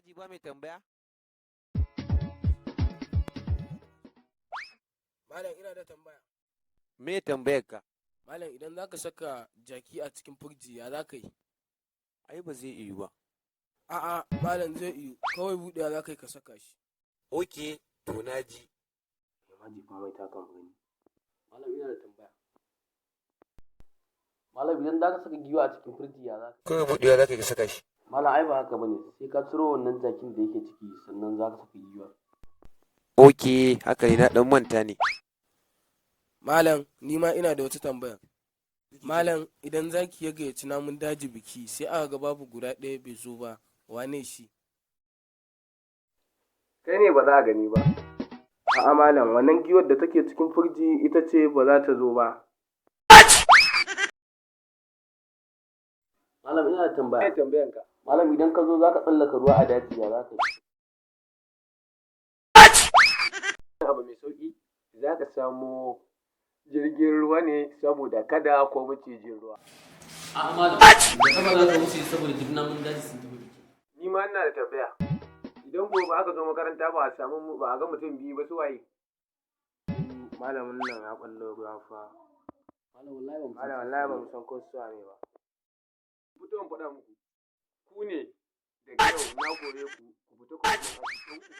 Aji, ba mai tambaya? Malam, ina da tambaya. Me tambayar ka? Malam, idan za ka saka jaki a cikin firji, ya za ka yi? Ai ba zai yiwu ba. A'a malam, zai yiwu, kawai buɗewa za ka yi ka saka shi. Ok, to na ji. Malam, ina da tambaya. Malam, idan za ka saka giwa a cikin firji, ya za ka? Kawai buɗewa za ka yi ka saka shi. Malam, ai ba haka bane, sai ka ciro wannan jakin da yake ciki, sannan za ka saka giwar. Ok, haka ne, na ɗan manta ne. Malam, ni ma ina da wata tambaya. Malam, idan zaki ya gayyaci namun daji biki, sai aka ga babu guda ɗaya bai zo ba, wane shi? Kai ne ba za a gani ba. A'a malam, wannan giwar da take cikin firji ita ce ba za ta zo ba. Malam, ina da tambaya. Me tambayan ka? Malam, idan ka zo za ka tsallaka ruwa a daji, ya za ka yi? Abu mai sauki, za ka samo jirgin ruwa ne saboda kada ko macijin ruwa. A'a malam, da kafa za ka wuce saboda duk namun daji sun tafi biki. Ni ma ina da tambaya. Idan gobe aka zo makaranta ba a samu, ba a ga mutum biyu ba, su waye? Malamin nan ya ɓallo ruwa fa. Malam, wallahi ba mu san. Malam, wallahi ba mu san ko su wane ba. Fito in faɗa muku. Ku ne daga yau na kore ku, ku fita ku bar aji don uban.